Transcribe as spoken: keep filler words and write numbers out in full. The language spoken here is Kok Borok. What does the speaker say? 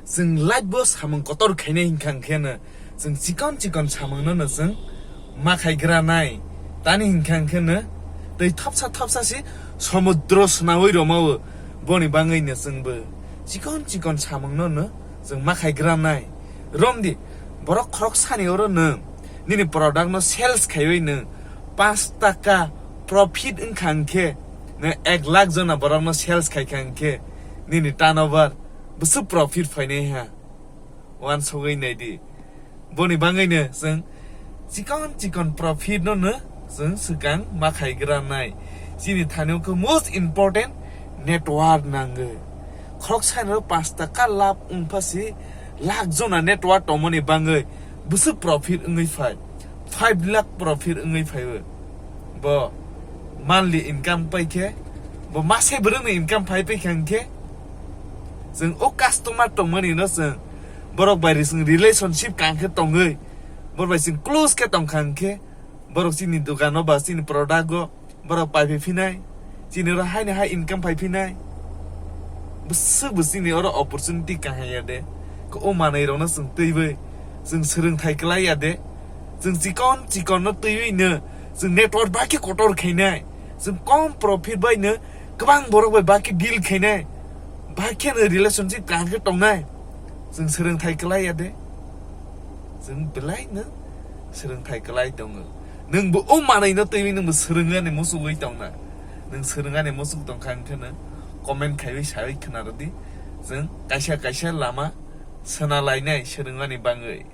Chwng life bo samung kotor khainai hinkha hinkhe no, chwng chikon chikon samung no no chwng ma khai gra nai. Tani hinkha hinkhe no, tei thopsa thopsa si somudro swnawi romao. Boni bangwi no chwng bo chikon chikon samung no no chwng ma khai gra nai. Romdi, borok khorok sani oro no nini product no sales khaiwi no panch taka profit wngkha hinkhe, no ek lakh jona borok no sales khaikha hinkhe, nini turnover bwswk profit phainai ha, uansugwi naidi. Boni bangwi no chwng chikon chikon profit no no chwng swkang ma khai gra nai. Chini thani khe most important network nango. Khorok sani oro panch taka lab wngpha si lakh jona network tongmani bangwi bwswk profit wngwi phai. Five lakh profit wngwi phaibo. Bo monthly income pai khe, bo mase bwrwngni income phai pai kha hinkhe, chwng o customer tongmani no chwng borok bai chwng relationship kang khe tongwi, borok bai chwng close khe tong kha hinkhe, borok chini dukano ba chini product o borok pai phi phinai, chini oro haini hai income phai phinai. Bwswk bo chini oro opportunity kaham ya de. Ko o manwi rokno chwng twiwi chwng swrwngthai kwlai ya de. Chwng chikon chikon no twiwi no chwng network bai khe kotor khainai. Chwng kom profit bai no kwbang borok bai bai khe deal khainai. Bai khe no relationship kaham khe tongnai. Chwng swrwngthai kwlai ya de. Chwng belai no swrwngthai kwlai tongo. Nwng bo o manwi no twiwi nwng bo swrwngani muchugwi tongna. Nwng swrwngani muchuk tongkha hinkhe no comment khaiwi sawi khna rwdi. Chwng kaisa kaisa lama swnalainai swrwngmani bangwi.